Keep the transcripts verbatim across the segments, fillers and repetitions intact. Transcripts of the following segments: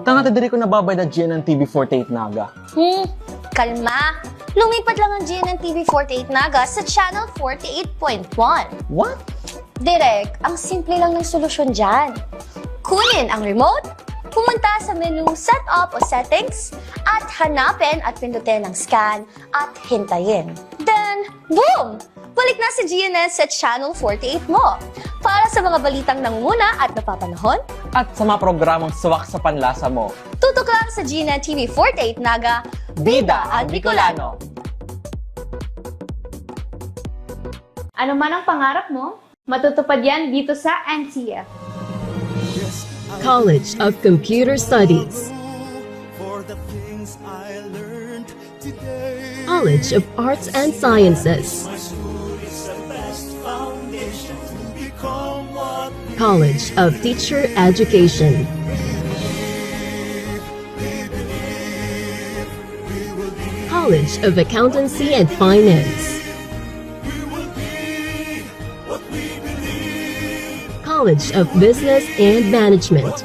Tanga ta diri ko nababayad na G N N T V forty-eight Naga. Hmm, kalma. Lumipat lang ang G N N T V forty-eight Naga sa Channel forty-eight point one. What? Direk, ang simple lang ng solusyon dyan. Kunin ang remote, pumunta sa menu Setup o Settings, at hanapin at pindutin ang Scan at hintayin. Then, boom! Balik na si G N N sa Channel forty-eight mo. Para sa mga balitang nangunguna at napapanahon, At sa mga programang suwak sa panlasa mo. Tutok lang sa G N N T V forty-eight Naga, Bida ang Bicolano. Ano man ang pangarap mo, matutupad yan dito sa N C F. College of Computer Studies, For the things I learned today, College of Arts and Sciences, my school is the best foundation to become what we College of Teacher Education, believe. We believe we will be, College of Accountancy and Finance, we will be what we believe. College of Business and Management,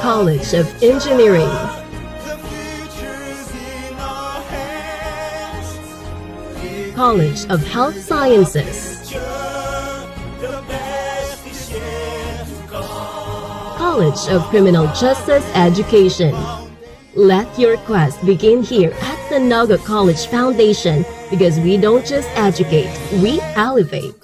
College of Engineering, The future's in our hands. College of Health Sciences, The best is yet to come. College of Criminal Justice Education. Let your quest begin here at the Naga College Foundation, because we don't just educate, we elevate.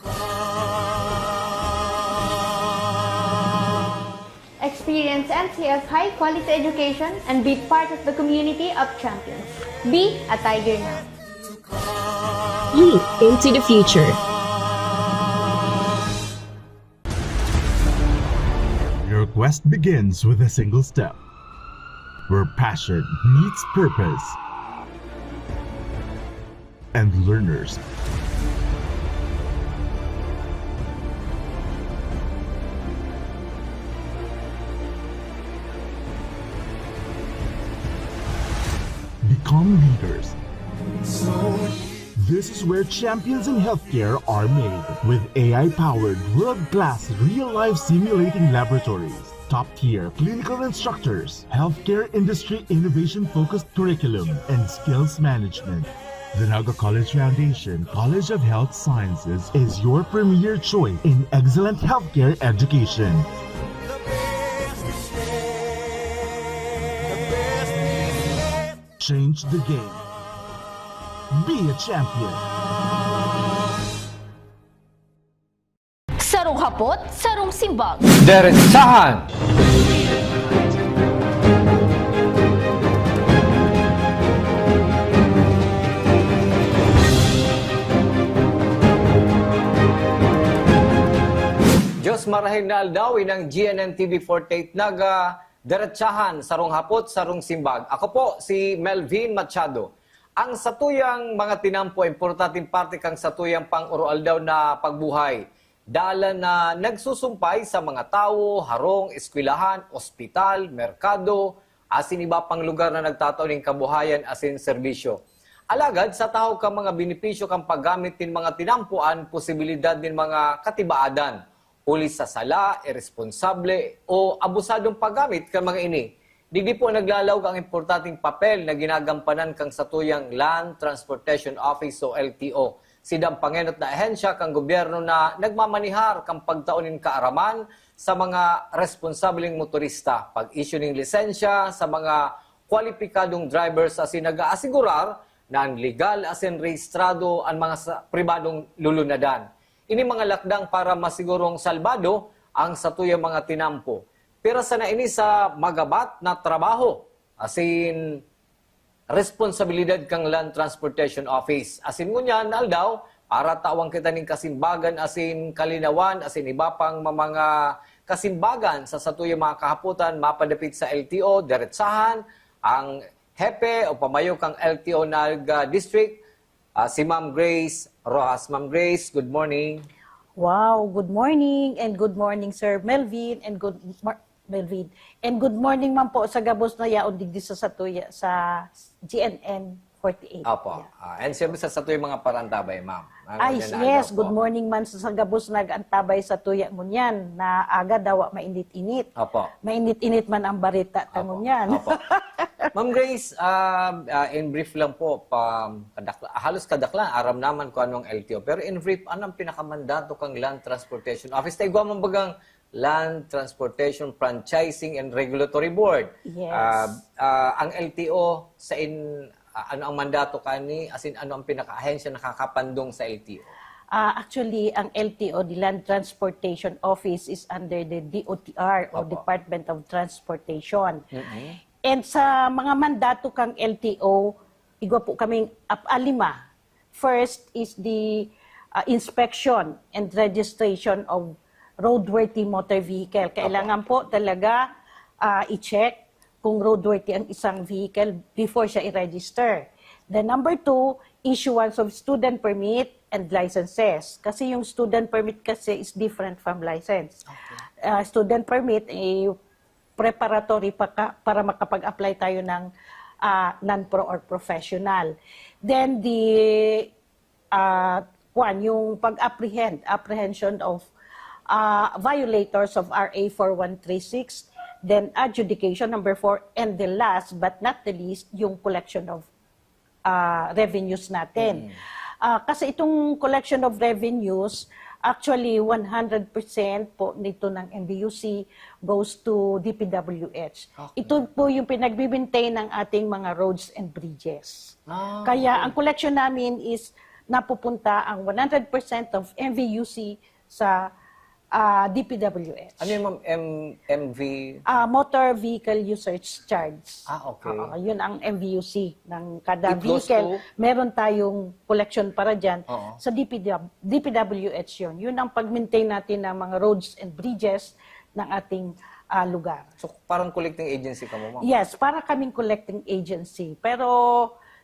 Experience N C F high quality education and be part of the community of champions. Be a Tiger now. Leap into the future. Your quest begins with a single step, where passion meets purpose, and learners become leaders. This is where champions in healthcare are made, with A I-powered, world-class, real-life simulating laboratories, top-tier clinical instructors, healthcare industry innovation-focused curriculum, and skills management. The Naga College Foundation College of Health Sciences is your premier choice in excellent healthcare education. Change the game. Be a champion. Sarong hapot, sarong simbag. Derechahan! Diyos marahil na aldaw, inang G N N T V forty-eight Naga, Derechahan, sarong hapot, sarong simbag. Ako po si Melvin Machado. Ang satuyang mga tinampo, importanteng parte kan satuyang pang-oroaldaw na pagbuhay. Dalan na nagsusumpay sa mga tawo, harong, eskwelahan, ospital, merkado, asin iba pang lugar na nagtatao nin kabuhayan asin serbisyo. Alagad sa tahaw kan mga benepisyo kan paggamit nin mga tinampo an posibilidad nin mga katibaadan, huli sa sala, iresponsable, o abusadong paggamit kan mga ini. Digdi po naglalaog ang importanteng papel na ginagampanan kan satuyang Land Transportation Office o L T O. Sinda an pangenot na ahensya kan gobyerno na nagmamanihar kan pagtao nin kaaraman sa mga responsableng motorista, pag-issue nin lisensya sa mga kwalipikadong drivers asin nag-aasigurar na an legal asin rehistrado an mga sa pribadong lulunadan. Ini mga lakdang para masigurong salbado ang satuyang mga tinampo. Pira sana ini sa magabat na trabaho asin responsabilidad kan Land Transportation Office. Asin ngunyan na aldaw, para tawan kita nin kasimbagan asin kalinawan asin iba pang ma-, mga kasimbagan sa satuyang mga kahapotan mapadapit sa L T O, derechahan, ang hepe o pamayo kan L T O Naga District, ah, si Ma'am Grace Rojas. Ma'am Grace, good morning. Wow, good morning and good morning, Sir Melvin, and good mor- Melvin. And good morning man po sa gabos na yaon digdi sa satuya, sa G N N forty-eight. Opo. Yeah. Ah, and siyempre sa satoy mga parantabay, ma'am. Ang Ay, nanaga yes. po. Good morning man sa, sa gabos nag-antabay sa tuya ngunyan na aga daw mainit-init. Opo. Mainit-init man ang barita ta Opo. ngunyan. Opo. Ma'am Grace, ah, ah, in brief lang po, pa, kadakla, halos kadakla, aram naman kung anong L T O. Pero in brief, ano ang pinakamandato kang Land Transportation Office? Tayo man bagang Land Transportation Franchising and Regulatory Board. Yes. Ah, ah, ang L T O, sa in, ah, ano ang mandato kani? As in, ano ang pinaka-ahensya nakakapandong sa L T O? Ah, actually, ang L T O, the Land Transportation Office, is under the D O T R o Opo. Department of Transportation. Mm-mm. And sa mga mandato kang L T O, igwa po kaming ap-, ah, lima. First is the ah, inspection and registration of roadworthy motor vehicle. Kailangan po talaga ah, i-check kung roadworthy ang isang vehicle before siya i-register. The number two, issuance of student permit and licenses. Kasi yung student permit kasi is different from license. Ah, student permit, eh, preparatory pa ka, para makapag-apply tayo ng ah, non-pro or professional. Then the ah, kwan, yung pag-apprehend, apprehension of ah, violators of R A four one three six, then adjudication, number four, and the last but not the least, yung collection of ah, revenues natin. Ah, kasi itong collection of revenues, actually, one hundred percent po nito ng M V U C goes to D P W H. Okay. Ito po yung pinagbi-maintain ng ating mga roads and bridges. Ah, Kaya ang collection namin is napupunta ang one hundred percent of M V U C sa ah, D P W H. Ano yung, ma'am, M- MV? Ah, motor vehicle usage charge. Ah, okay. Oo, yun ang M V U C ng kada It goes vehicle. to? Meron tayong collection para dyan. Oo. Sa D P W, D P W H yun. Yun ang pag-maintain natin ng mga roads and bridges ng ating ah, lugar. So, parang collecting agency ka mo, ma'am? Yes, para kaming collecting agency. Pero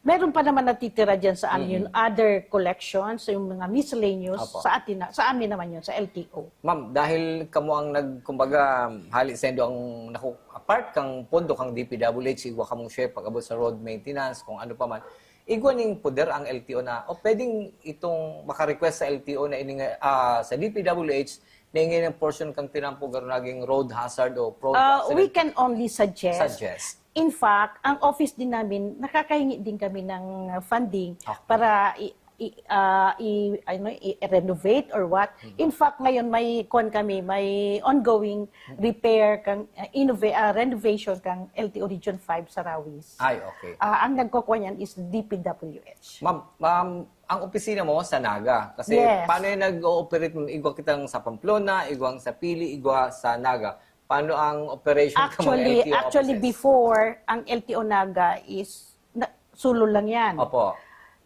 meron pa naman natitira dyan sa amin yung other collections, yung mga miscellaneous Apo. sa atin na, sa amin naman yun, sa L T O. Ma'am, dahil kamo ang nag, kumbaga, hali sendo ang naku, apart kang pondo kang D P W H, igwa kamong share pag-abot sa road maintenance, kung ano pa man. Igwa ning poder ang L T O na, o pwedeng itong maka-request sa L T O na ining, ah, sa D P W H, na ingin ang portion kang tinampo garo naging road hazard o prone to Uh, accident? We can only suggest. Suggest. In fact, ang office din namin, nakakahingi din kami ng funding Okay. para i, i, ah, i, ano, i-renovate or what. In fact, ngayon may kuwan kami, may ongoing repair kang uh, innova- ah, renovation kang L T O Region five sa Rawis. Ay, okay. Ah, ang nagkukuha niyan is D P W H. Ma'am, ma'am, ang opisina mo sa Naga. Kasi Yes. Paano yung nag-ooperate mo? Igwa kitang sa Pamplona, igwang sa Pili, igwa sa Naga. Paano ang operation ng mga Actually, L T O actually offices? Before, ang L T O Naga is na, Sulu lang yan. Opo.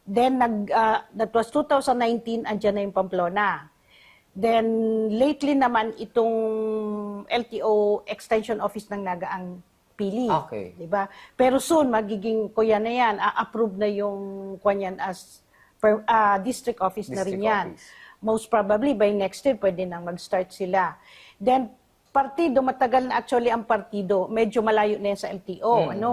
Then, nag, ah, that was two thousand nineteen, andyan na yung Pamplona. Then, lately naman, itong L T O Extension Office ng Naga ang Pili. Okay. Diba? Pero soon, magiging kuya na yan. A-approve na yung kuya niyan as per, ah, district office na rin District yan. Office. Most probably, by next year, pwede nang mag-start sila. Then, partido, matagal na actually ang partido. Medyo malayo na yan sa L T O. Mm. Ano?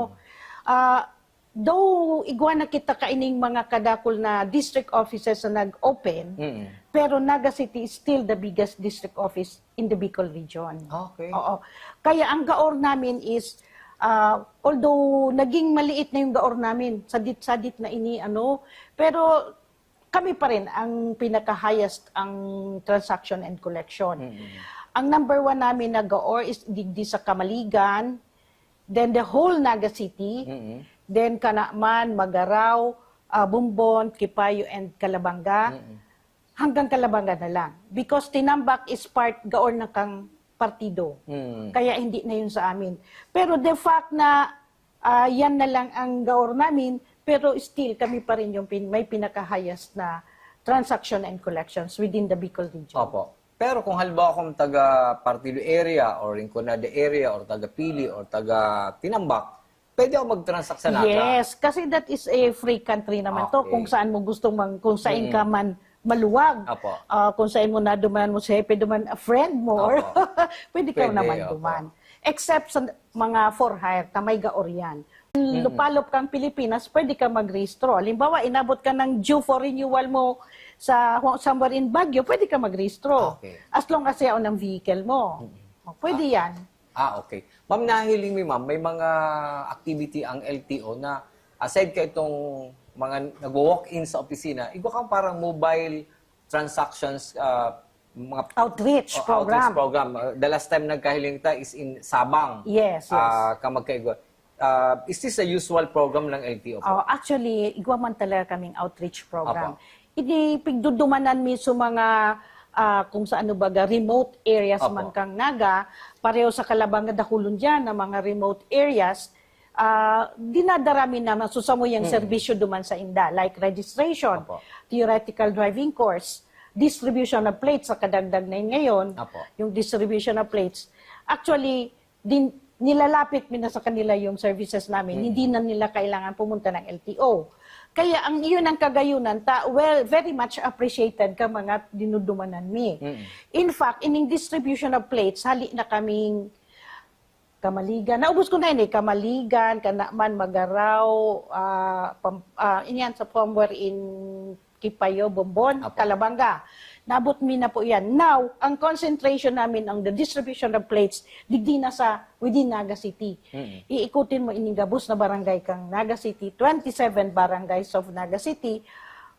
Ah, though, igwa na kita kaining mga kadakol na district offices na nag-open, Mm. pero Naga City is still the biggest district office in the Bicol region. Okay. Oo. Kaya ang gaor namin is, ah, although naging maliit na yung gaor namin, sadit-sadit na ini, ano, pero kami pa rin ang pinaka-highest ang transaction and collection. Ang number one namin na gaor is digdi sa Camaligan, then the whole Naga City, Mm. then Canaman, Magarao, ah, Bombon, Quipayo, and Calabanga. Hanggang Calabanga na lang. Because Tinambac is part gaor na kang partido. Mm. Kaya hindi na yun sa amin. Pero the fact na ah, yan na lang ang gaor namin, pero still kami pa rin yung pin- may pinaka-highest na transaction and collections within the Bicol region. Opo. Pero kung halimbawa akong taga Partido area or Rinconada area or taga Pili or taga Tinambac, pwede ako mag-transact sa Naga? Yes, kasi that is a free country naman to. Okay. Kung saan mo gusto mang, kung saan ka man maluwag. Apo. Ah, kung saan mo naduman mo si Hepe duman, a friend mo, or Apo. pwede ka Pwede, naman apo. duman. Except sa mga for hire, na may gaor yan. lupalop kang Pilipinas, pwede ka magrehistro. Halimbawa, inabot ka ng due for renewal mo sa somewhere in Baguio, pwede ka magrehistro. Okay. As long as yaon ang vehicle mo. O, pwede yan. Ah, okay. Ma'am, nahiling mi, ma'am, may mga activity ang L T O na aside ka itong mga nagwo-walk-in sa opisina, igwa kang parang mobile transactions, ah, mga Outreach oh, program. outreach program. Uh, the last time nagkahiling ta is in Sabang. Yes, yes. Ah, ka magkaigwa. Ah, is this a usual program ng L T O po? Oh, actually, igwa man talaga kaming outreach program. Apo. Ini pigdudumanan mi sa mga ah, kung sa ano baga, remote areas Apo. man kang Naga, pareho sa Calabanga, dakulon diyan na mga remote areas, ah, dinadara mi na masusamuyang serbisyo duman sa inda, like registration, Apo. theoretical driving course, distribution of plates sa kadagdag na yun ngayon, Apo. yung distribution of plates. Actually, din, nilalapit mi na sa kanila yung services namin. Hindi na nila kailangan pumunta ng L T O. Kaya ang iyon ang kagayunan, ta, well, very much appreciated ka mga dinudumanan mi. In fact, ining distribution of plates, hali na kaming Kamaligan. Naubos ko na yun eh. Kamaligan, Kanaman, Magaraw, ah, Pam- ah, inyan sa somewhere in Kipayo, Bombon, Apo. Calabanga. Nabot mi na po yan. Now, ang concentration namin, ang the distribution of plates, digdi na sa within Naga City. Iikutin mo ining gabos na barangay kang Naga City, twenty-seven barangays of Naga City,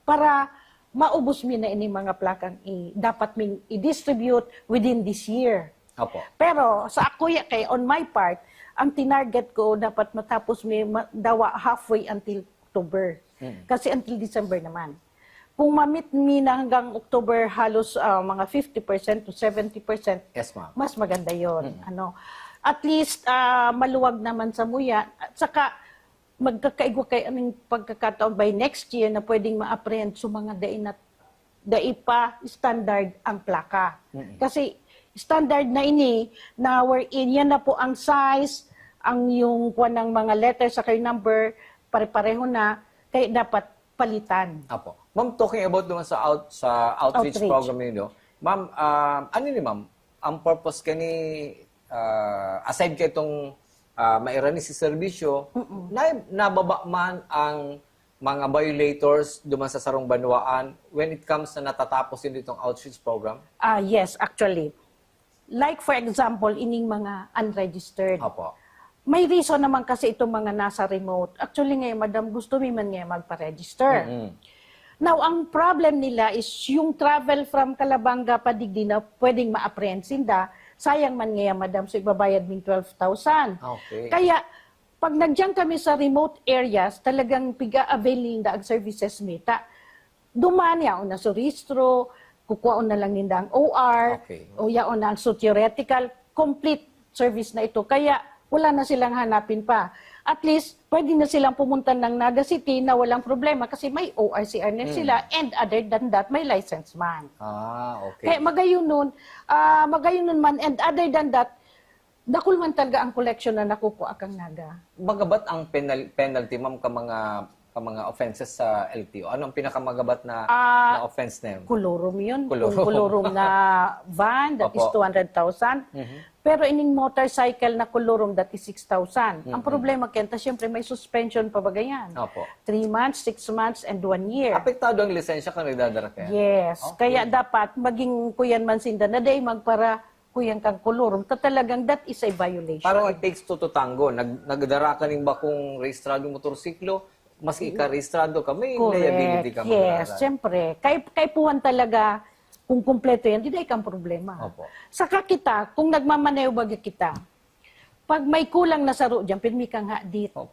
para maubos mi na ining mga plakang i- dapat ming i-distribute within this year. Opo. Pero sa ako ya kay on my part, ang tinarget ko dapat matapos mi ma- dawa halfway until October. Kasi until December naman. Kung mamit mi na hanggang October halos ah, mga fifty percent to seventy percent, Yes, ma'am. mas maganda yon. Ano, at least ah, maluwag naman sa muya. At saka magkakaigwa kay aning pagkakataon by next year na pwedeng ma-apprehend sa mga dai na dai pa standard ang plaka. Kasi standard na ini na wherein yan na po ang size, ang yung kuwan ng mga letters sa kayo number, pare-pareho na, kaya dapat palitan. Apo. Ma'am, talking about naman sa out sa outreach, Outreach. program ninyo, ma'am, ah, ano ni ma'am, ang purpose kani ah, aside kay itong ah, mairani si serbisyo, na, nababa man ang mga violators duman sa sarong banwaan when it comes na natatapos din itong outreach program? Ah, yes, actually. Like for example, ining mga unregistered. Opo. May reason naman kasi itong mga nasa remote. Actually ngayon, madam, gusto mi man ngayon magpa-register. Now, ang problem nila is yung travel from Calabanga pa digdi na pwedeng ma-apprehend sinda, sayang man ngayon, madam, so ibabayad ming twelve thousand. Okay. Kaya, pag nandiyan kami sa remote areas, talagang piga-availing da ang services mita. Duman, yaon na sa rehistro, kukuhaon na lang ninda ang O R, Okay. o yaon na ang socio-theoretical, complete service na ito. Kaya wala na silang hanapin pa. At least, pwede na silang pumunta ng Naga City na walang problema kasi may O R C R na sila and other than that, may license man. Ah, okay. Kaya magayunon, ah, magayunon man and other than that, dakul man talaga ang collection na nakukuha kang Naga. Magabat ang penal- penalty, ma'am, ka mga ka mga offenses sa L T O? Ano ang pinakamagabat na, Ah, na offense na yun? Colorum yun. Colorum. Kung colorum na van, that is Opo. two hundred thousand. Pero ining motorcycle na colorum, that is six thousand. Ang problema, Kenta, siyempre may suspension pa ba ganyan? Opo. Three months, six months, and one year. Apektado ang lisensya kung nagdadara ka yan? Yes. Okay. Kaya dapat maging kuyan man sinda na day magpara kuyan kang colorum. Ta talagang that is a violation. Parang it takes two to tango. Nag, nagdara ka ning bakong rehistradong motorsiklo, maski ika-rehistrado ka, may liability ka Yes, magdara. Siyempre. Kay, kay puwan talaga, kung kumpleto yan, di day kang problema. Opo. Saka kita, kung nagmamaneho baga kita, pag may kulang na saro dyan, pirmi kang hadit. Oh,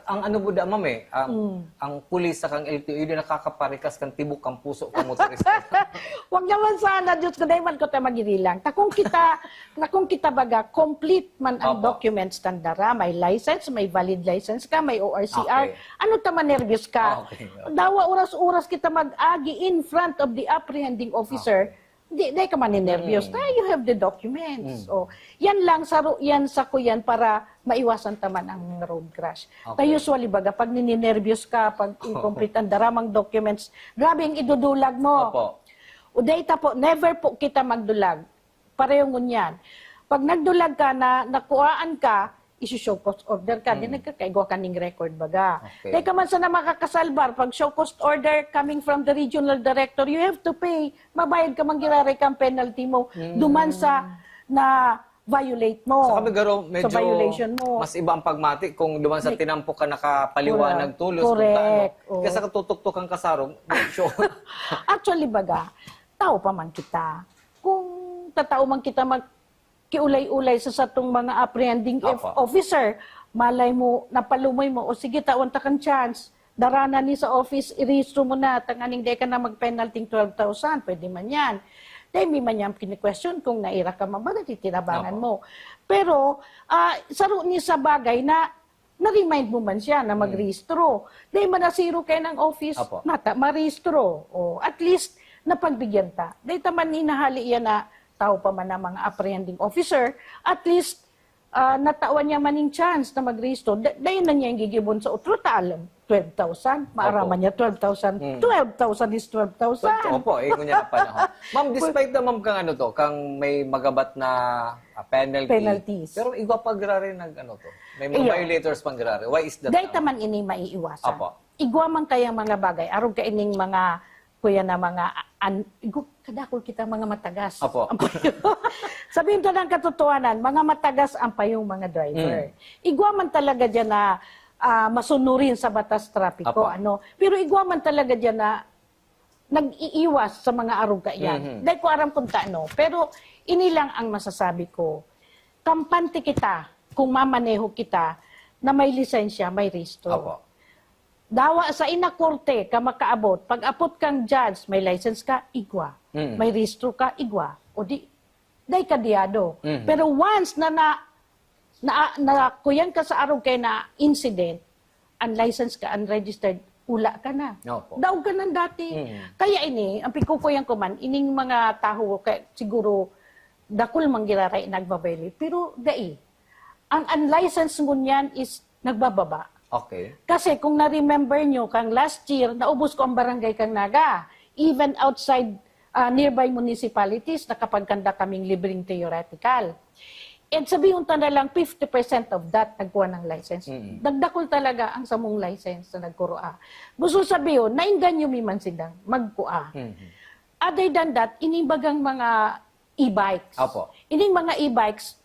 ang ano po da, ma'am eh, ang, Mm. ang pulis sa kang L T O, yun yung nakakaparikas kang tibok kang puso kang motorista. Wag naman sana, Diyos ko, dahil man ko tayo magirilang. Ta kung kita, ta kung kita baga, complete man ang Opo. documents kang dara, may license, may valid license ka, may O R C R, Okay. ano ta manervyos ka? Okay, okay. Dawa oras-oras kita mag-agi in front of the apprehending officer, di, di ka maninervyos. Mm. Ta, you have the documents. Mm. O, yan lang, saro yan, sako yan para maiwasan ta man ang road crash. Ta Okay. usually baga, pag nininervyos ka, pag incomplete ang daramang documents, grabe ang idudulag mo. Opo. O data po, never po kita magdulag. Pareho ngunyan. Pag nagdulag ka na, nakuhaan ka, isi-show cause order ka, di Mm. nagkakaigwa ka ning record baga. Okay. Di ka man sana makakasalbar pag show cause order coming from the regional director, you have to pay. Mabayad ka man giraray kang penalty mo. Mm. Duman sa na violate mo. Sa kami garo, medyo Sa violation mo. mas iba ang pagmati kung duman sa May- tinampo ka nakapaliwanag Correct. tulos kung Correct. taano. Oo. Kaysa katutuktok ang kasarong, medyo. Actually, baga, tao pa man kita. Kung tatao man kita mag kiulay-ulay sa satong mga apprehending Opo. officer, malay mo, napalumoy mo, o sige, tawan ta kan chance, dara na ni sa office, irehistro mo na, tanganing di ka na mag-penalty twelve thousand, pwede man yan. Dahil may man yan kini-question kung naira ka man ba, natitinabangan Opo. mo. Pero, ah, saro ni sa bagay na na-remind mo man siya na magrehistro. Dahil manasiro kayo ng office, Opo. nata, marehistro. O, at least, napagbigyan ta. Dahil ta man hinahali yan na tao pa man ang mga apprehending officer, at least, ah, natawan niya man yung chance na magrehistro. Da- dahil na niya yung gigibon sa utro, ta alam, twelve thousand. Maaraman Opo. niya, twelve thousand. Mm. Twelve thousand is twelve thousand. Opo, eh, ngunyan na panahon. Ma'am, despite naman kang ano to, kang may magabat na ah, penalty. Penalties. Pero igwa pa giraray nag ano to. May mga Iyo. Violators pang giraray. Why is that? Dahil Ma'am? ta man ini maiiwasan. Opo. Igwa man kayang mga bagay, arog ka ining mga, kuya na mga, an, igwa, kadakol kita mga matagas. Opo. Sabihin ta ng katotohanan, mga matagas ang payong mga driver. Mm. Igwa man talaga dyan na ah, masunurin sa batas trapiko. Opo. Ano? Pero igwa man talaga dyan na nag-iiwas sa mga arog kaiyan. Mhm. Dahil ko aram kung taano. Pero ini lang ang masasabi ko. Kampante kita kung mamaneho kita na may lisensya, may rehistro. Opo. Dawa sa inakorte ka makaabot, pag-apot kang judge, may license ka, igwa. Mm. May rehistro ka, igwa. O di, dai ka diyado. Mm. Pero once na na, na, na kuyan ka sa arog kay na incident, unlicensed ka, unregistered, ula ka na. Opo. Daog ka nang dati. Mm. Kaya ini, ang pagkukuyan ko man, ining mga taho, kay, siguro, dakul man giraray nagbabaylate. Pero dai. Ang unlicensed ngunyan is nagbababa. Okay. Kasi kung na-remember nyo, kang last year, naubos ko ang barangay kang Naga. Even outside ah, nearby municipalities, nakapagkanda kaming libreng theoretical. And sabihin ta na lang, fifty percent of that nagkuha ng license. Mm. Nagdakul talaga ang samong license na nagkurua. Gusto sabihin, nainganyo mi man sindang magkua. Mhm. Other than that, ining bagang mga e-bikes. Opo. Ining mga e-bikes,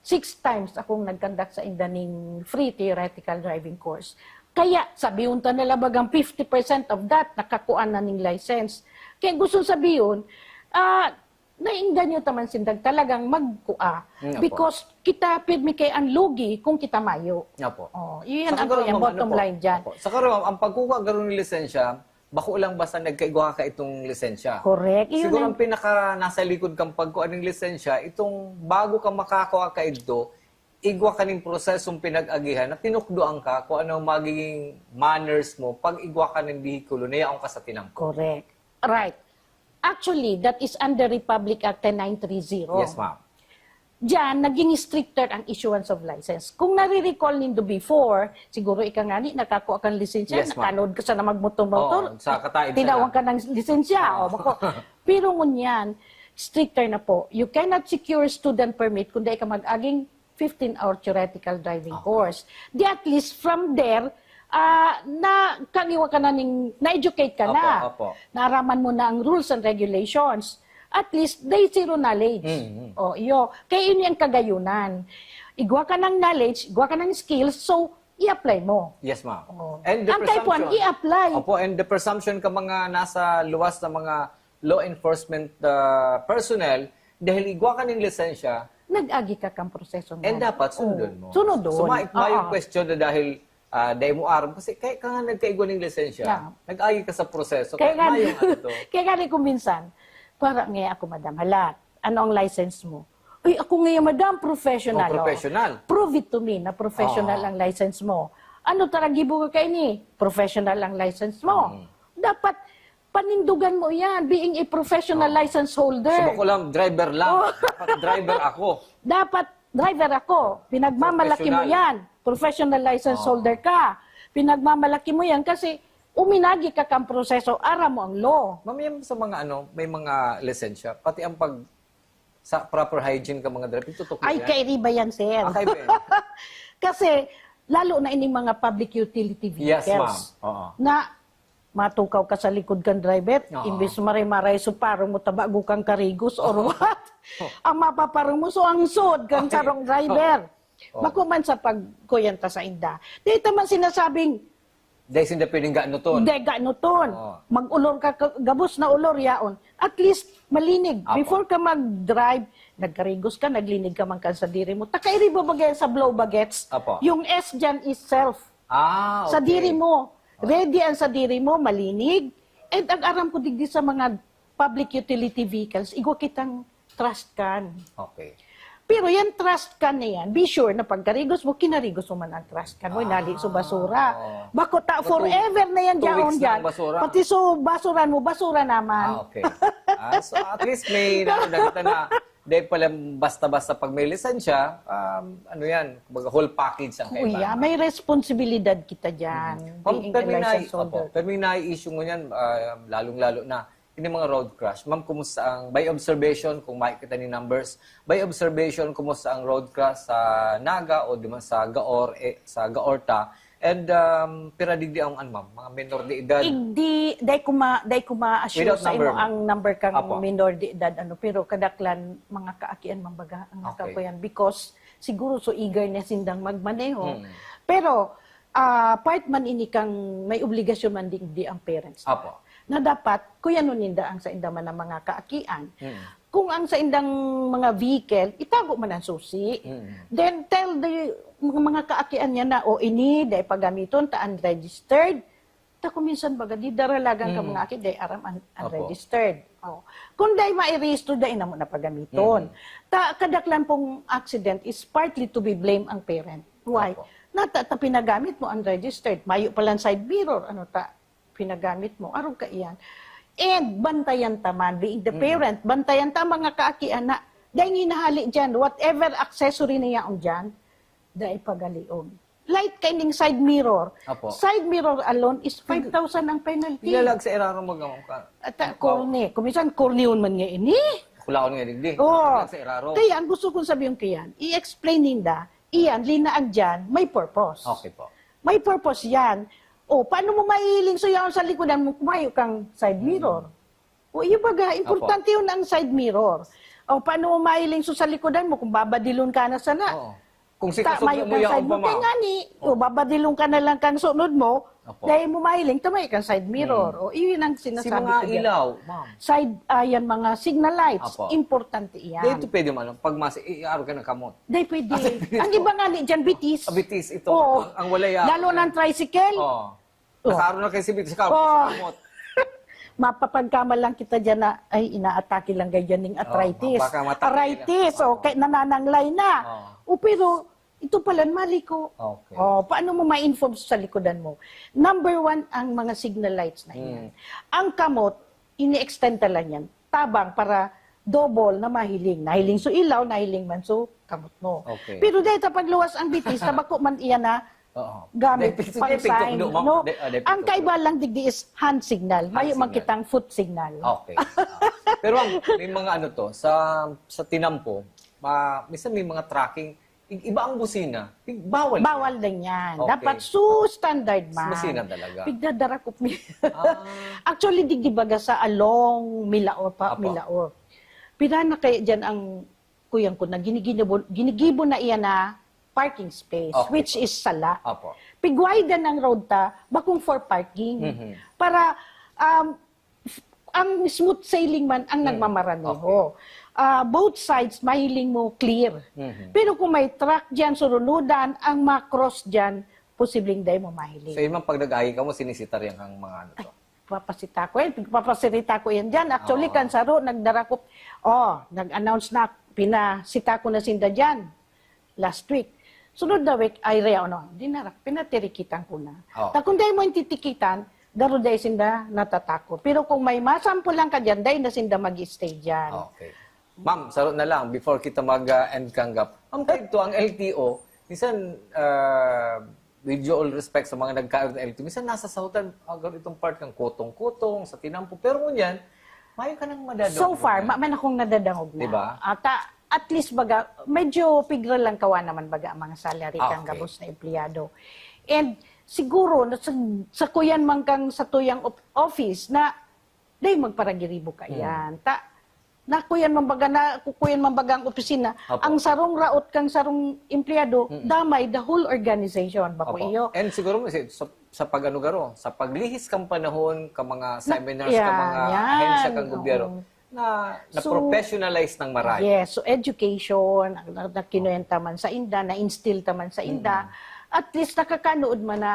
six times akong nag-conduct sa inda ning free theoretical driving course. Kaya, sabihin ta na lang bagang fifty percent of that, nakakuha na ning license. Kaya gusto sabihin, ah, nainganyo ta man sindag talagang magkua. Mm, opo. Because kita, pirmi kay ang lugi kung kita mayo. Opo. Oh, yun Saka ang garo, kuyang ma'am, bottom ano po? line dyan. Opo. Saka garo, ma'am, ang pagkukuha garo ng lisensya, bako lang basta nagkaigwa ka itong lisensya. Correct. Yun Siguro ang- ang pinaka nasa likod kang pagkuha ng lisensya, itong bago ka makakuha ka idto, igwa ka ning prosesong pinag-agihan na tinukdoan ka kung ano ang magiging manners mo pag igwa ka ng bihikulo na yaon ka sa tinampo. Correct. Right. Actually, that is under Republic Act ten nine three zero. Yes, ma'am. Diyan, naging stricter ang issuance of license. Kung nare-recall nindo before, siguro ika nga ni, nakakuha kang lisensya, Yes, ma'am. nakanood ka sana magmotor-motor, Oo, sa kataid tinawag sana. ka ng lisensya. Oo. O, bako. Pero ngunyan, stricter na po. You cannot secure student permit kung di ka mag-aging fifteen-hour theoretical driving Okay. course. Di at least from there, ah, na kagiwa ka na ning, na-educate ka Opo, na. Opo. Naaraman mo na ang rules and regulations. At least, they zero knowledge. Mm, mm. O, iyo. Kaya ini ang kagayunan. Igwa ka ng knowledge, igwa ka ng skills, so, i-apply mo. Yes, ma'am. Oo. And the Ang type one, presumption, i-apply. Opo, and the presumption ka mga nasa luwas na mga law enforcement uh, personnel, dahil igwa ka ng lisensya, Nag-agi ka kang proseso mo. and dapat sunodon mo. Sunodon. So, ma- ma- yung Oo. question na dahil uh, dahil mo aram, kasi kaya ka nga nagkaigwa ng lisensya, Yeah. nag-agi ka sa proseso. Kaya nga, Mayong ano to. kaya nga ni kung minsan, para nga ako, madam, halat, ano ang license mo? Uy, ako nga, madam, professional. Oh, Oh. professional. Prove it to me na professional Oo. ang license mo. Ano tara, gibo ka kaini? Professional ang license mo. Mm. Dapat panindugan mo yan, being a professional Oo. license holder. So, bako lang, driver lang. Oh. Dapat driver ako. Dapat driver ako. Pinagmamalaki mo Professional. Yan. Professional license Oo. holder ka. Pinagmamalaki mo yan kasi uminagi ka kang proseso, aram mo ang law. Ma'am, yan sa mga ano, may mga lisensya, pati ang pag sa proper hygiene ka mga driver, tutok Ay, yan. Kairiba yan, sir. Ah, kaiba yan. Kasi, lalo na ining mga public utility vehicles, Yes, ma'am. Oo. na matukaw ka sa likod kan driver, Oo. imbes maray-maray so parang mo tabago kang karigos or what? Ang mapaparong mo, so ang sud kan Okay. sarong driver. Oo. Bako man sa pagkuyanta sa inda. Di ito man sinasabing, Dahil sinda pwedeng ganuton. Hindi, ganuton. Oo. Mag-olor ka, ka- gabos na olor yaon. At least, malinig. Apo. Before ka mag-drive, nagkarigos ka, naglinig ka man kan sa diri mo. Takairibo bagay sa blow bagets. Apo. Yung S dyan is self. Ah, Sa okay. diri mo. Ready ang sa diri mo, malinig. And ang aram ko digdi sa mga public utility vehicles, igwa kitang trash can. Okay. Pero yan trash can na yan, be sure na pagkarigos mo, kinarigos mo man ang trash can mo, Ah. inali sa basura. Oo. Bako ta, Bako forever na yan two dyan, weeks na dyan. ang basura. Pati so basuran mo, basura naman. Ah, okay. Ah, so at least may nakuha kita na, di pala basta-basta pag may lisensya, um, ano yan, kumbaga whole package ang Kuya, kaibahan. may responsibilidad kita dyan. Mhm. Ma'am, Being pero a may nai-, license holder. opo, pero may nai-issue ngunyan, ah, lalong-lalo na, ini mga road crash. Ma'am, kumusta ang, by observation, kung makikita ni numbers, by observation, kumusta ang road crash sa Naga o di man sa Gaor, eh, sa Gaorta? And, um, pira digdi ang, ano, ma'am, mga menor de edad? Igdi, dai ko ma-, dai ko ma-assure Without sa imo number, ma'am. ang number kang Apo. minor de edad, ano, pero kadaklan, mga kaakian, mambaga, ang Okay. nakakuyan. Because, siguro, so eager na sindang magmaneho. Hmm. Pero, ah, part man ini kang may obligasyon man digdi ang parents. Apo. Na dapat, kuyanon ninda ang sainda man ang mga kaakian. Hmm. Kung ang saindang mga vehicle, itago man ang susi. Mm. Then tell the mga, mga kaakian niya na, "O, ini, dai pagamiton, ta unregistered." Ta kung minsan baga, di daralagan ka Mm. mga aki, dai aram un-, Opo. unregistered. Oh. Kung dai mairehistro, dai na mo na pagamiton. Mm. Ta, kadaklan pong accident is partly to be blame ang parent. Why? Opo. Nata, ta pinagamit mo unregistered. Mayo palang side mirror, ano ta, pinagamit mo. Arog ka iyan. And bantayan ta man, being the Mm. parent, bantayan ta mga kaakian na, dai nginahali dyan, whatever accessory na yaon dyan, dai pagalion. Light kaining side mirror. Apo. Side mirror alone is five thousand ang penalty. Ilalag sa iraro mo, gamon ka. At, ah, Apo. corny. Kung minsan, corny yun man nga ini. Kulaon nga digdi. Oo. Ilalag sa iraro. Kaya ang gusto kong sabihin ko yan, i-explain ninda, iyan, linaag dyan, may purpose. Okay po. May purpose yan. O, paano mo mahihiling so yaon sa likodan mo, kumayo kang side Mm. mirror? O, iyo baga, importante Apo. yun ang side mirror. O, paano mo mahiling so sa likodan mo kung babadilon ka na sana? Oo. Kung si Ta, kasog mayo mo kang yaon side pa, mo, ma'am. kaya nga ni, Oo. o, babadilon ka na lang kang sunod mo, Apo. dahil mo mahiling, ta mayo kang side mirror. Hmm. O, iyon ang Si sinasabi mga ko dyan. ilaw, ma'am. Side, ah, yan, mga signal lights, Apo. importante yan. Dito pwede man, pag mas, i-, i-aro ka ng kamot. Dahil pwede. Ah, pwede Ang po. iba nga ni dyan, bitis. Ah, bitis, ito. Oo. Ang, ang walay, ah. Lalo ng tricycle. Oo. Oh. Nakaaro na kayo si Bitis, ikaw, Oh. sa kamot. Mapapagkama lang kita dyan na, ay, inaatake lang kayo dyan ng Oh, arthritis. baka matake Arthritis, na. oh, Oo. kaya nanananglay na. Oo. O, pero, ito pala, mali ko. Okay. Oh, paano mo ma-inform sa likodan mo? Number one, ang mga signal lights na yan. Hmm. Ang kamot, ini-extend ta lang yan. Tabang para double na mahiling. Nahiling so ilaw, nahiling man so kamot mo. Okay. Pero dahil sa pagluwas ang bitis, sa bako man iyan na Oo. gamit Depende, pang depende sign, kung ano, no? de-, ah, depende Ang kung kaiba lang digdi is hand signal. Hand Mayo man signal. kitang foot signal. Okay. Ah. Pero ang, may mga ano to, sa, sa tinampo, ma-, minsan may mga tracking, i-, iba ang busina. Ig-, bawal Bawal yun. din yan. Okay. Dapat so standard man. Busina talaga. Pigdadarakop mi. Ah. Actually, digdi baga sa along Milaor pa, Apo. Milaor. Pira na kaya dyan ang kuyang ko na ginigibo, ginigibo na iyan na parking space, Okay which po. is sala. Apo. Pigwaidan ang road ta, bakong for parking. Mhm. Para, um, f-, ang smooth sailing man ang Mm. nagmamaraneho. Okay. Ah, both sides, mahiling mo clear. Mhm. Pero kung may truck dyan, surunudan, ang ma-cross dyan, posibleng dai mo mahiling. So, yun man, pag nag-agi ka mo, sinisitar yan kang mga ano to? Papasita ko yan, papasirita ko yan dyan. Actually, Oo. kan saro, nagdarakop, oh, nag-announce na, pinasita ko na sinda dyan last week. Sunod na week, ay, rea, ano, di na, pinatirikitan ko na. Oo. Ta kung dai mo intitikitan, garo dai sinda natatakot. Pero kung may masampulan ka dyan, dai na sinda mag-stay dyan. Okay. Ma'am, saro na lang, before kita mag-, ah, end kanggap. Ma'am, kayo to, ang L T O, minsan, ah, with due all respect sa mga nagkaroon ng L T O, minsan nasa sahutan, ah, garo itong part kang kutong-kutong, sa tinampo. Pero ngunyan, mayo ka nang madadangog So far, na. ma-, man akong nadadangog na. Di ba? Ata, at least baga, medyo pigra lang kawa naman baga ang mga salary Ah, kang okay. gabos na empleyado. And siguro, na sa, sa kuyan man kang satuyang op-, office na, dai magparagiribo ka Hmm. yan. Ta, na kuyan man baga, na kukuyan man baga ang opisina, Apo. ang sarong raot kang sarong empleyado, Mm-mm. damay the whole organization, bako Opo. iyo. And siguro, si-, sa, sa pag-ano garo, sa paglihis kang panahon, ka mga Na, seminars, ka yan, mga yan, ahensya kang gobyerno, oo. na, So, na-professionalize ng maray. Yes, so education, na, na, na kinuwenta man sa inda, na-instill ta man sa inda, Mm-mm. at least nakakanood man na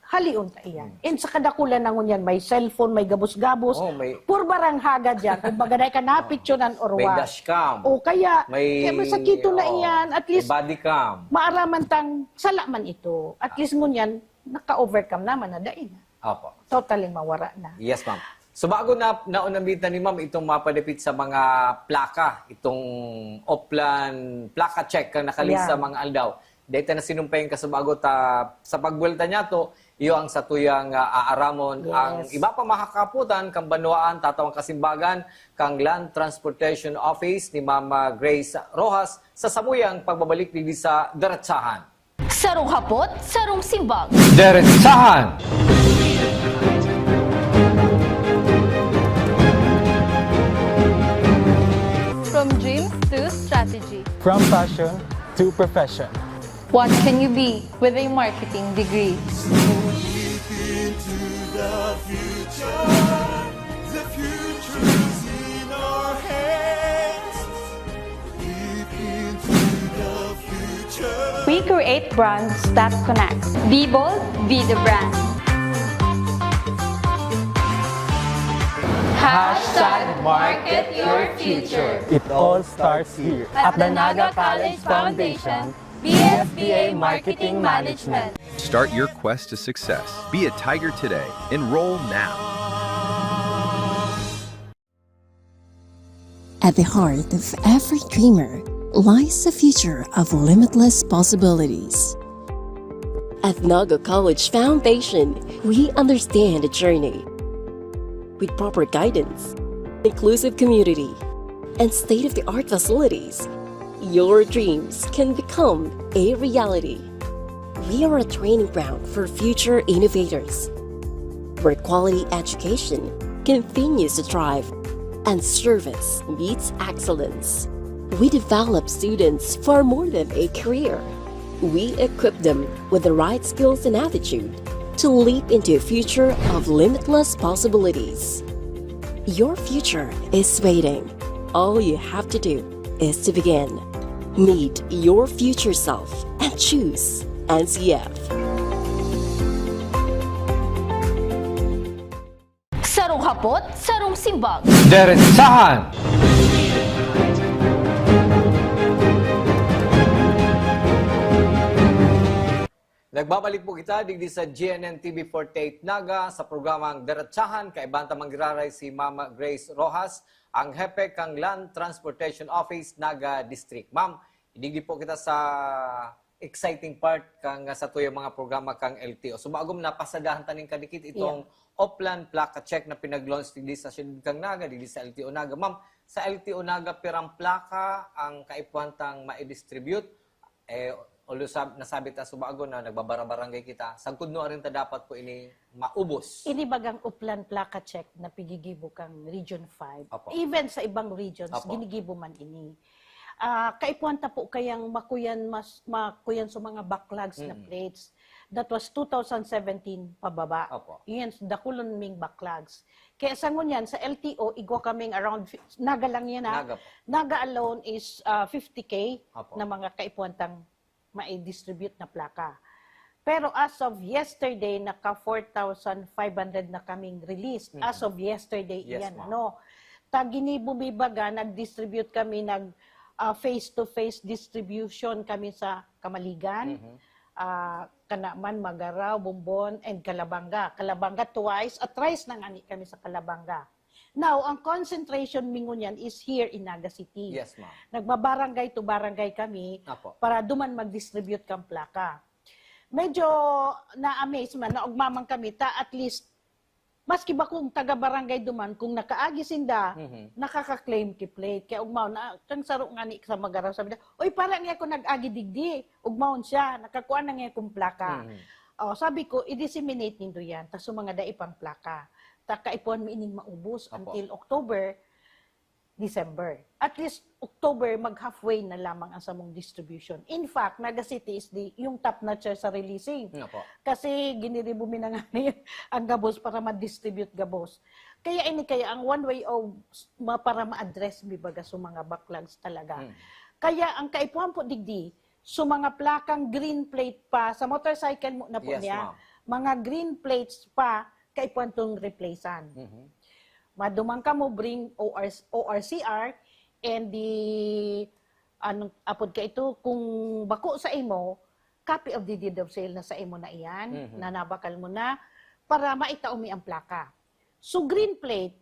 halion ta iyan. Mm. And sa kadakulan na ngunyan, may cellphone, may gabos-gabos, Oh, may purba rang hagad yan. Kumbaga, dai ka napicturan or May what. dashcam. O kaya, May, kaya masakito na oo, iyan. At may least, body cam. maaraman tang sala man ito. At least ngunyan, naka-overcome naman na dai na. Opo. Totally mawara na. Yes, ma'am. So, bago na, naunambitan ni ma'am itong mapadapit sa mga plaka, itong Oplan plaka check kang nakalista Yan. mga aldaw. Dahil ta na sinumpay ang kasubago ta, sa pagbuwelta niya to, iyo ang satuyang, ah, aaramon. Yes. Ang iba pa makakaputan, kang banwaan, tatawang kasimbagan, kang Land Transportation Office ni Mama Grace Rojas sa samuyang pagbabalik digdi sa Derechahan. Sarong hapot, sarong simbag. Derechahan! From dreams to strategy. From passion to profession. What can you be with a marketing degree? Leap into the future. The future is in our hands. Leap into the future. We create brands that connect. Be bold, be the brand. Hashtag market your future. It all starts here. At the Naga College Foundation, B S B A Marketing Management. Start your quest to success. Be a tiger today. Enroll now. At the heart of every dreamer lies a future of limitless possibilities. At Naga College Foundation, we understand the journey. With proper guidance, inclusive community, and state-of-the-art facilities, your dreams can become a reality. We are a training ground for future innovators, where quality education continues to thrive and service meets excellence. We develop students for more than a career. We equip them with the right skills and attitude to leap into a future of limitless possibilities. Your future is waiting. All you have to do is to begin. Meet your future self and choose N C F. Sarong hapot, sarong simbag. Derechahan! Nagbabalik po kita digdi sa G N N T V forty-eight Naga sa programang Derechahan. Kaibahan ta manggiraray si Mama Grace Rojas, ang hepe kan Land Transportation Office, Naga District. Ma'am, digdi po kita sa exciting part kan satuyang mga programa kan L T O. So, bago napasadahan ta nin kadikit itong Yeah. Oplan Plaka Check na pinag-launch digdi sa siyudad kan Naga, digdi sa L T O Naga. Ma'am, sa L T O Naga, pirang plaka ang kaipuhan tang mai-distribute? Eh, although sab-, nasabi ta subago na nagbabara-barangay kita, sagkod nuarin ta dapat po ini maubos? Ini bagang Oplan Plaka Check na pigigibo kang Region five. Opo. Even sa ibang regions, Opo. ginigibo man ini. Ah, kaipuhan ta po kayang makuyan mas, makuyan sa mga backlogs na Mm. plates. That was two thousand seventeen pababa. Opo. Iyan, dakulon ming backlogs. Kaya sa ngunyan, sa L T O, igwa kaming around fi-, Naga lang yan, ha? Naga po. Naga alone is, ah, fifty K Opo. na mga kaipuhan tang mai-distribute na plaka. Pero as of yesterday, naka four thousand five hundred na kaming release. Mhm. As of yesterday, Yes, iyan, ma'am. ano. Ta ginibo mi baga, nag-distribute kami, nag, ah, face-to-face distribution kami sa Kamaligan, Mhm. ah, Kanaman, Magarao, Bombon, and Calabanga. Calabanga twice, at thrice na ngani kami sa Calabanga. Now, ang concentration mi ngunyan is here in Naga City. Yes, ma'am. Nagba-barangay to barangay kami Apo. para duman mag-distribute kang plaka. Medyo na-amaze man, naugma man kami, ta at least maski ba kung taga-barangay duman, kung nakaagi sinda, Mhm. nakaka-claim ki plate. Kaya ugmaon na, kang saro nga ni sa Magaraw, sabi na, "Uy, para niya ako nag-agi digdi." Ugmaon siya, nakakuha na niya kung plaka. Mhm. Oh, sabi ko, "I-disseminate nindo yan, tas sa mga dai pang plaka." Ta kaipuhan mi ining maubos Opo. until October, December. At least, October, mag-halfway na lamang ang samong distribution. In fact, Naga City is the, yung top notcher sa releasing. Nga po. Kasi giniribo mi na nga ni ang gabos para ma-distribute gabos. Kaya ini kaya ang one way of ma-, para ma-address mi baga sa mga backlogs talaga. Mm. Kaya ang kaipuhan po digdi, sa mga plakang green plate pa, sa motorcycle mo na po Yes, niya, ma'am. mga green plates pa, kaipuhan tong replacean. Mhm. Maduman ka mo, bring O R, O R C R, and the, anong apod ka ito, kung bako sa imo, copy of the deed of sale na sa imo na iyan, Mhm. na nabakal mo na, para maitao mi ang plaka. So, green plate,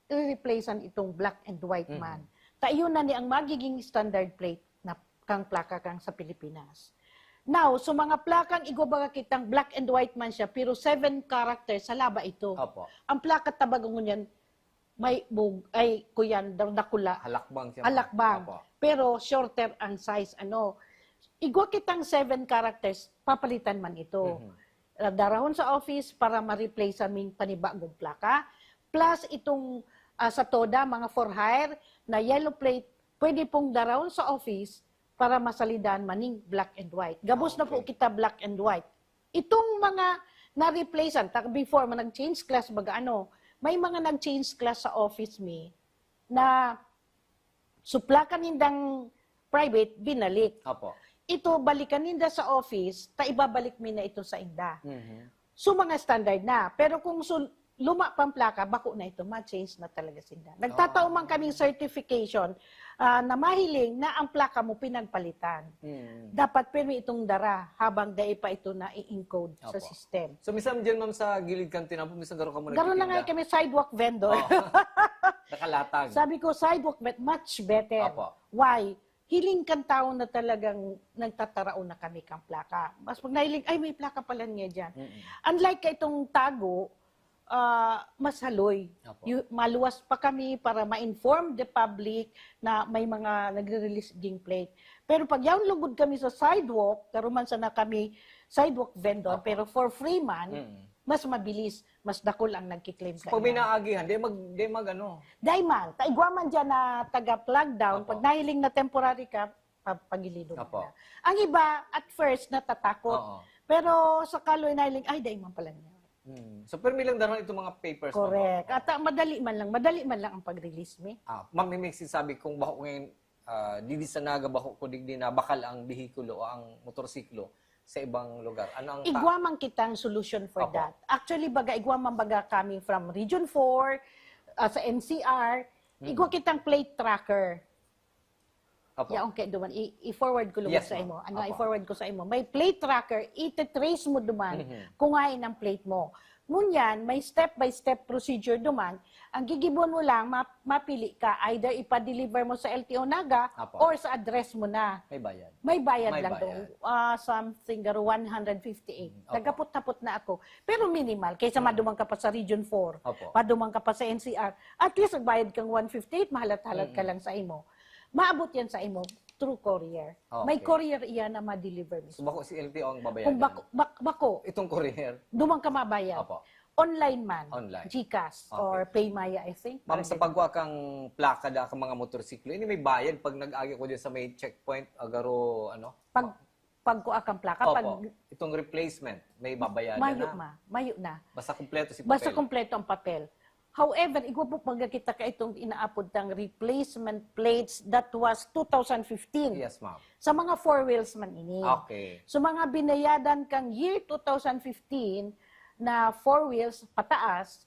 i-replacean itong black and white Mhm. man. Ta iyon na ni ang magiging standard plate na kang plaka kang sa Pilipinas. Now, so mga plakang igwa baga kitang black and white man siya, pero seven characters sa laba ito. Opo. Ang plaka tabago ngunyan, may bug, ay, kuyan, dar-, dakula. Halakbang siya, ma'am. Halakbang. Opo. Pero shorter ang size, ano. Igwa kitang seven characters, papalitan man ito. Mhm. Ah, darahon sa office para ma-replace sa aming panibagong plaka. Plus itong, ah, sa TODA, mga for hire na yellow plate, pwede pong darahon sa office para masalidan maning black and white. Gabos na po Okay. kita black and white. Itong mga na-replacean, ta-, before, ma-, nag-change class baga ano, may mga nag-change class sa office mi na suplakan nindang private, binalik. Opo. Ito, balikan ninda sa office, ta ibabalik mi na ito sa inda. Mhm. So, mga standard na. Pero kung sul-, luma pang plaka, bako na ito, ma-change na talaga sinda. Nagtatao man Ah. kaming certification, ah, na mahiling na ang plaka mo pinagpalitan. Mm. Dapat pirmi itong dara habang dai pa ito na-i-encode sa Opo. system. So, minsan dyan, ma'am, sa gilid kan tinampo, minsan garo ka mo Garo na nga nagtitinda? kami sidewalk vendor. Oh. Nakalatag. Sabi ko, "Sidewalk bet-, much better." Opo. Why? Hiling kan tawo na talagang nagtatarao na kami kang plaka. Mas pag nahiling, "Ay, may plaka pala niya dyan." Mm-mm. Unlike ka itong tago, ah, mas haloy. Opo. Yu-, maluwas pa kami para ma-inform the public na may mga nagre-release ding plate. Pero pag yaon lugod kami sa sidewalk, karuman sana kami sidewalk vendor, Opo. pero for free man, Mm. mas mabilis, mas dakul ang nagki-claim So, pag may kaiyan. naagihan, di mag-, di mag-ano? Dai man, ta igwa man dyan na taga plug down, Opo. pag nahiling na temporary ka, pa-, pagilidon Opo. na. Ang iba, at first, natatakot. Oo. Pero sa kaloy nahiling, "Ay, dai man pala niya." Hmm. So, pero may lang darang itong mga papers, ma'am, Correct. oo. At, ah, madali man lang, madali man lang ang pag-release, mi. Ah, ma'am, may, may sinasabi kung bako ngayon, ah, didi sa Naga, bako ko digdi na bakal ang behikulo o ang motorsiklo sa ibang lugar. Ano ang ta- Igwa man kitang solution for Opo. that. Actually, baga, igwa man baga coming from Region four, ah, sa N C R, Mm. igwa kitang plate tracker. Opo. Yaon kay duman, i-, i-forward ko lugod Yes, sa ma'am. imo. Ano, Opo. i-forward ko sa imo. May plate tracker, ite-trace mo duman Mhm. kung hain ang plate mo. Ngunyan, may step-by-step procedure duman. Ang gigibon mo lang, ma-, mapili ka. Either ipa-deliver mo sa L T O Naga Opo. or sa address mo na. May bayad. May bayad May lang bayad. doon. Ah, something, garo one hundred fifty-eight. Mm, opo. Nagkapot-hapot na ako. Pero minimal. Kaysa Mm. maduman ka pa sa Region four, Opo. maduman ka pa sa N C R. At least, nagbayad kang one fifty-eight, mahalat-halat ka Mm. lang sa imo. Maabot yan sa imo through courier. Okay. May courier iyan na ma-deliver So, mismo. bako si L T O ang babayaran? Kung bako, bak-, bako, Itong courier? duman ka mabayad. Opo. Online man. Online. GCash Okay. or PayMaya, I think. Ma'am, Parang sa ganun. pagkuha kang plaka da ka mga motorsiklo, ini may bayad pag nag-agi ko dyan sa may checkpoint, agaro, ano? Pag, pagkuha kang plaka, Opo. pag Itong replacement, may babayaran Mayo na? ma, mayo na. Basta kumpleto si Basta papel? kumpleto ang papel. However, igwa po pag kita ka itong inaapod tang replacement plates that was two thousand fifteen. Yes, ma'am. Sa mga four wheels man ini. Okay. So, mga binayadan kang year two thousand fifteen na four wheels pataas,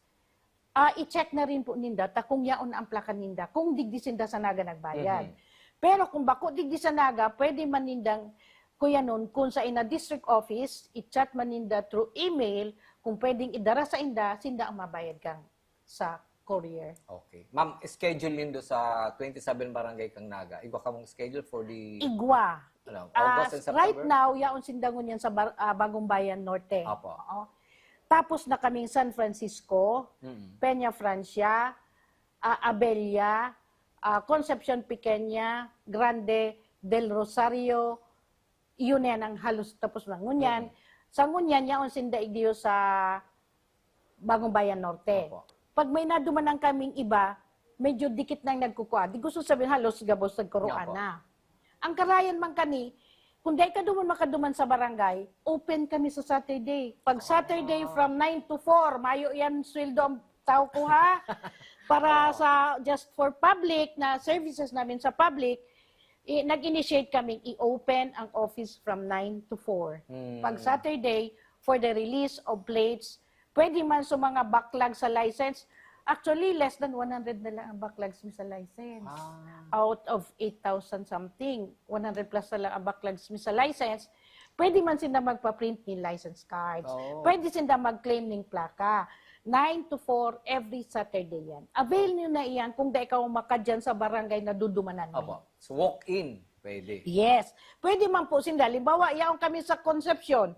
ah, i-check na rin po ninda ta kung yaon na ang plaka ninda, kung digdi sinda sa Naga nagbayad. Mhm. Pero kung bako digdi sa Naga, pwede man nindang kuyanon kung sa ina district office, i-chat man ninda through email, kung pwedeng idara sa inda, sinda ang mabayad kang sa courier. Okay. Ma'am, schedule nindo sa twenty-seven barangay kang Naga. Igwa kamong schedule for the, Igwa. ano, Ah, August and right September? now, yaon sinda ngunyan sa Bar-, ah, Bagong Bayan Norte. Apo. Oo. tapos na kaming San Francisco, Mm. Peña Francia, ah, Abella, ah, Concepcion Pequeña, Grande, Del Rosario, yun yan ang halos tapos na. Ngunyan, Mm. sa ngunyan, yaon sinda igdiyo sa Bagong Bayan Norte. Opo. Pag may nadumanan kaming iba, medyo dikit nang nagkukua. Di gusto sabihin, halos gabos nagkuroan Opo. na. Ang karayan man kani, kung dai ka duman makaduman sa barangay, open kami sa Saturday. Pag Saturday Ah. from nine to four, mayo yan sweldo ang tao ko ha. Para Oo. sa, just for public, na services namin sa public, i- nag-initiate kaming i-open ang office from nine to four. Mm. Pag Saturday, for the release of plates, pwede man sa mga backlog sa license. Actually, less than one hundred na lang ang backlogs mi sa license. Ah. Out of eight thousand something, one hundred plus na lang ang backlogs mi sa license. Pwede man sinda magpa-print ni license cards. Oo. Pwede sinda mag-claim ning plaka. Nine to four every Saturday yan. Avail nyo na iyan kung dai ka makadyan sa barangay na dudumanan mo. Opo. So, walk-in, pwede. Yes. Pwede man po sinda. Halimbawa, yaon kami sa Concepcion.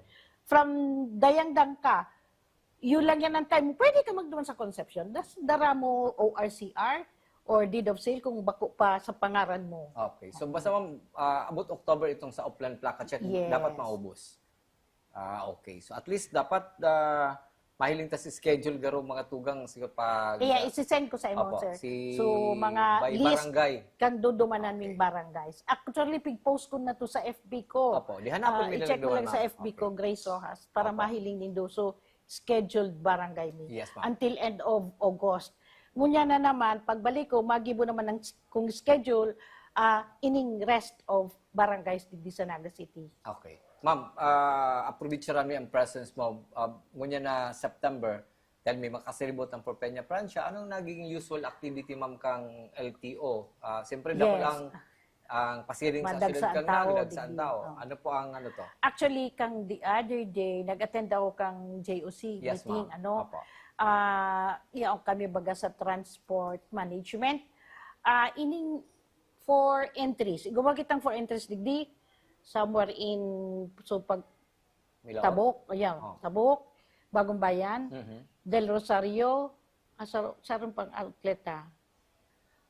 From Dayangdang ka, yun lang yan ang time mo. Pwede ka magduman sa Concepcion. Das, dara mo O R C R or deed of sale kung bako pa sa pangaran mo. Okay. So, basta ma'am, ah, abot October itong sa Oplan Plaka Check, Yes. dapat maubos. Ah, okay. So, at least dapat ah, mahiling ta si schedule garo mga tugang siguro pag Kaya isi-send ko sa imo, Opo, sir. si So, mga by list barangay. kan dudumanan Okay. ming barangays. Actually, pig-post ko na to sa F B ko. Opo, di hanapon Ah, mi na i-check mo duman, lang sa ma'am. F B ko, Okay. Grace Rojas, para Opo. mahiling nindo. So, scheduled barangay mi. Yes, ma'am. Until end of August. Ngunyan na naman, pagbalik ko, magibo naman ng s- kung schedule, ah, ining rest of barangays digdi sa Naga City. Okay. Ma'am, ah, aprobecharan mi ang presence mo ah, ngunyan na September dahil may makasiribot ang Peña Francia. Anong nagiging usual activity, ma'am, kang L T O? Ah, siyempre, dako Yes. lang ang pasiring sa Madagsa siyudad ang kang tao, Naga, dagsa ang digdi. tao. Oh. Ano po ang ano to? Actually, kang the other day, nag-attend ako kang J O C Yes, meeting, ma'am. ano? Opo. Ah, yaon kami baga sa transport management. Ah, ining four entries. Igwa kitang four entries digdi, somewhere in, so pag Milao? Tabok, ayan, Oh. Tabok, Bagong Bayan, Mhm. Del Rosario, ah, sa, sarong pang outlet, ah.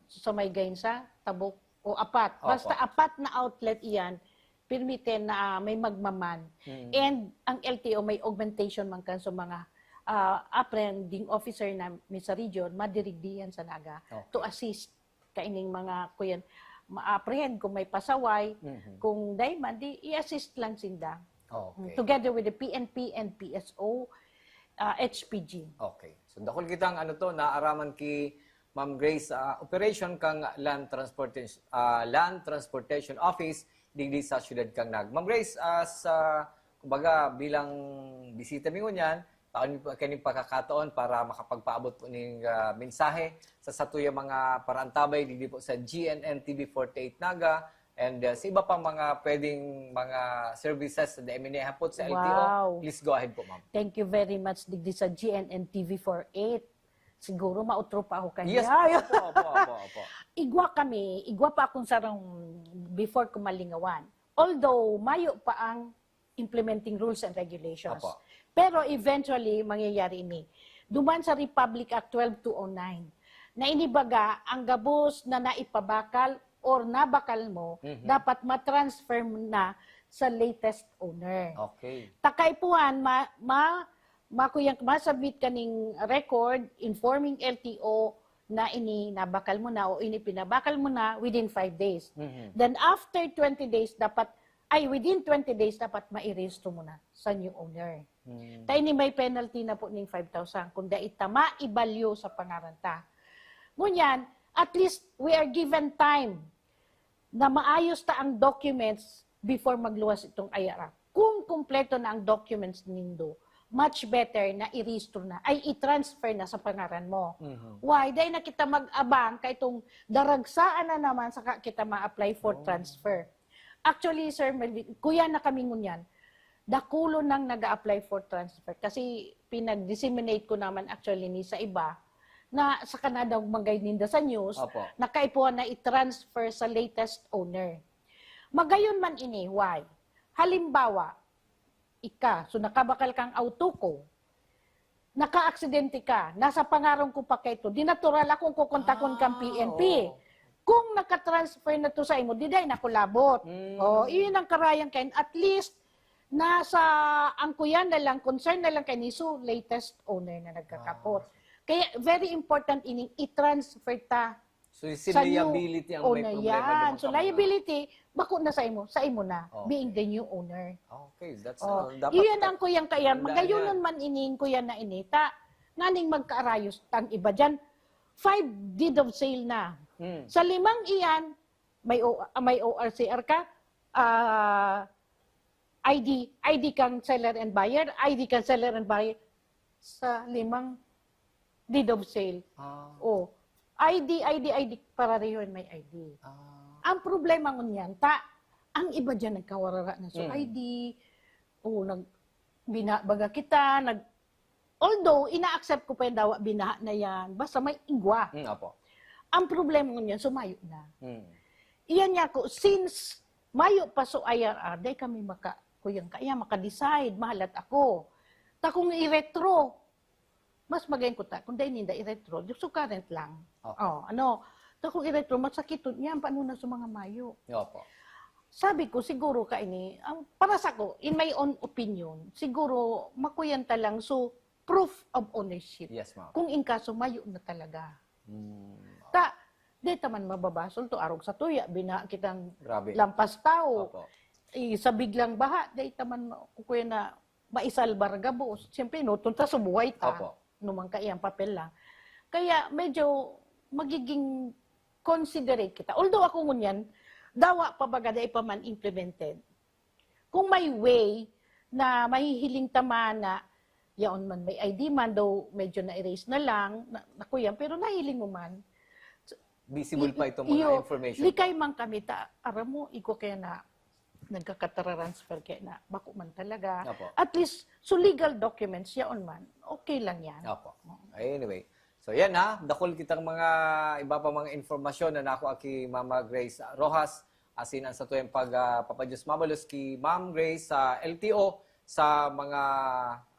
So, sa may Gainsa, Tabok, o apat. Opo. Basta apat na outlet iyan, permiten na ah, may magmaman. Mhm. And ang L T O may augmentation man kan sa mga ah, apprehending officer na mi sa region, madirigdi yan sa Naga Okay. to assist kaining mga kuyan ma-apprehend kung may pasaway, Mhm. kung dai man, di i-assist lang sinda. Okay. Together with the P N P and P S O, uh, H P G. Okay. So, dakul kitang ano to, naaraman ki Ma'am Grace, ah, operation kang Land Transportation ah, Land Transportation Office digdi sa siyudad kang Naga. Ma'am Grace, ah, sa kumbaga bilang bisita mi ngunyan, taon mi po kani pagkakataon para makapagpaabot po ning ah, mensahe sa satuyang mga paraantabay digdi po sa G N N T V forty-eight Naga and ah, sa iba pang mga pwedeng mga services na iminihapot sa L T O. Wow. Please go ahead po, ma'am. Thank you very much digdi sa G N N T V forty-eight. Siguro mautro pa ako kanya. Yes, opo, opo, opo, opo. Igwa kami, igwa pa akong sarong before ko malingawan. Although, mayo pa ang implementing rules and regulations. Opo. Pero eventually, mangyayari ini. Duman sa Republic Act twelve two oh nine, na inibaga ang gabos na naipabakal or nabakal mo, Mhm. dapat matransfer mo na sa latest owner. Okay. Takaipuhan, ma, ma, makuyang, masubmit kaning record informing L T O na ini nabakal mo na o ini pinabakal mo na within five days. Mhm. Then after twenty days, dapat, ay within twenty days, dapat mairehistro mo na sa new owner. Hmm. Ta ini may penalty na po ning five thousand kung dai ta maibalyo sa pangaran ta. Ngunyan, at least we are given time na maayos ta ang documents before magluwas itong I R A. Kung kumpleto na ang documents nindo, much better na irehistro na, ay i-transfer na sa pangaran mo. Mhm. Why? Dahil na kita mag-abang kay itong daragsaan na naman saka kita ma-apply for Oh. transfer. Actually, Sir Melvin, kuya na kami ngunyan, dakulo nang nag-a-apply for transfer. Kasi pinag-disseminate ko naman actually ni sa iba na sa Canada, magay ninda sa news, Opo. nakaipuhan na i-transfer sa latest owner. Magayon man ini, why? Halimbawa, ika, so nakabakal kang auto ko, naka-aksidente ka, nasa pangarong ko pa kaito, di natural akong kukontakon kang Ah, P N P. Oo. Kung naka-transfer na to sa imo, di dai na ko labot. Mm. Oh, iyon ang karayan kain. At least, nasa ang kuyan na lang, concern na lang kaini, so latest owner na nagkakapot. Ah. Kaya very important ining i-transfer ta So, si sa new liability ang may owner problema. yan. Di man So, ka mga- liability, bako na sa imo, sa imo na, Okay. being the new owner. Okay, that's Oh, uh, dapat iyan ta- ang kuyang kaya, tandaan magayonon yan. Man ining kuya na inita, nganing magkaarayos tang iba dyan. Five deed of sale na. Hmm. Sa limang iyan, may, o, may O R C R ka, ah, I D, I D kang seller and buyer, I D kang seller and buyer sa limang deed of sale. Ah. Oh, I D, I D, I D, pararehon may I D. Ah. Ang problema ngunyan, ta, ang iba dyan nagkawarara na. So, Mm. I D, o nag, binabaga kita, nag, although, ina-accept ko pa yung dawa, binaha na yan, basta may igwa. Mm, opo. Ang problema ngunyan, sumayo na. Mm. Iyan nga ko, since mayo pa so I R R, dai kami maka, kuyang kaya, maka-decide, mahalat ako. Ta kung i-retro, mas magayon ko ta, kung dai ninda i-retro, so current lang. Opo. Oh, ano, ta kung i-retro, masakiton niya, paano na sa mga mayo? Opo. Sabi ko, siguro ka ini, ang, para sa ko, in my own opinion, siguro makuyan ta lang, so proof of ownership. Yes, ma'am. Kung in kaso, mayo na talaga. Mm. Ta, di ta man mababasol to, arog sa tuya, bina kitang Grabe. lampas tao. Opo. Eh, sa biglang baha, di ta man kukuya na maisalbar gabos. Siyempre, no, tunta sa buhay ta. Opo. Numang kaiyang papel lang. Kaya medyo magiging considerate kita. Although ako ngunyan, dawa pa baga dai pa man implemented. Kung may way na mahihiling ta man na yaon man may I D man, though medyo na-erase na lang, na, nakuyan, pero nahiling mo man. Visible pa itong mga Iyo, information. Likay man kami ta, aram mo, igo kaya na nagkakataransfer kaya na, bako man talaga. Opo. At least, so legal documents, yaon man, okay lang yan. Opo. Anyway. So yan ha, dakul kitang mga iba pa mga informasyon na nakuha ki Mama Grace Rojas, asin ang satuyang pag, ah, papadiyos mabalos ki Ma'am Grace sa L T O sa mga,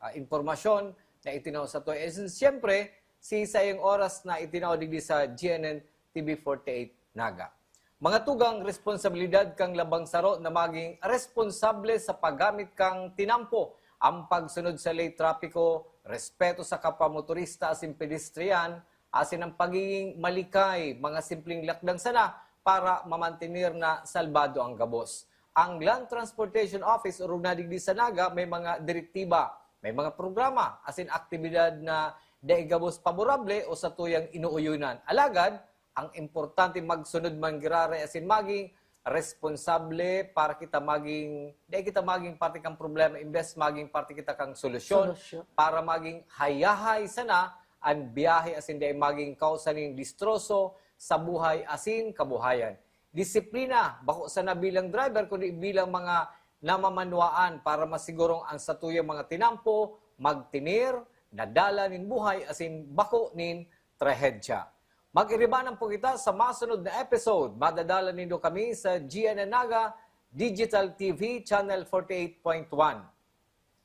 ah, impormasyon na itinao sa tuya. And siyempre, si sayong oras na itinao digdi sa G N N T V forty-eight Naga. Mga tugang, responsabilidad kang labang saro na maging responsable sa paggamit kang tinampo, ang pagsunod sa ley trapiko, respeto sa kapwa motorista asin pedestrian, asin ang pagiging malikay, mga simpleng lakdang sana para mamantener na salbado ang gabos. Ang Land Transportation Office orog na digdi sa Naga may mga direktiba, may mga programa, asin aktibidad na dai gabos paborable o sa tuyang inuuyonan. Alagad, ang importante magsunod man giraray asin maging responsable para kita maging, dai kita maging parte kang problema, imbes maging parte kita kang solusyon Solusyon. Para maging hayahay sana ang biyahe asin dai maging kausa nin distroso sa buhay asin kabuhayan. Disiplina, bako sana bilang driver, kundi bilang mga namamanwaan para masigurong ang satuyang mga tinampo, magtinir, nadala nin buhay asin bako nin trahedya. Mag-iribanan po kita sa masunod na episode. Madadala nindo kami sa G N N Naga Digital T V Channel forty-eight point one.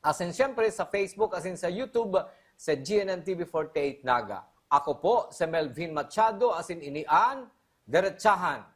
Asin siyempre sa Facebook asin sa YouTube sa G N N T V forty-eight Naga. Ako po si Melvin Machado asin ini an Derechahan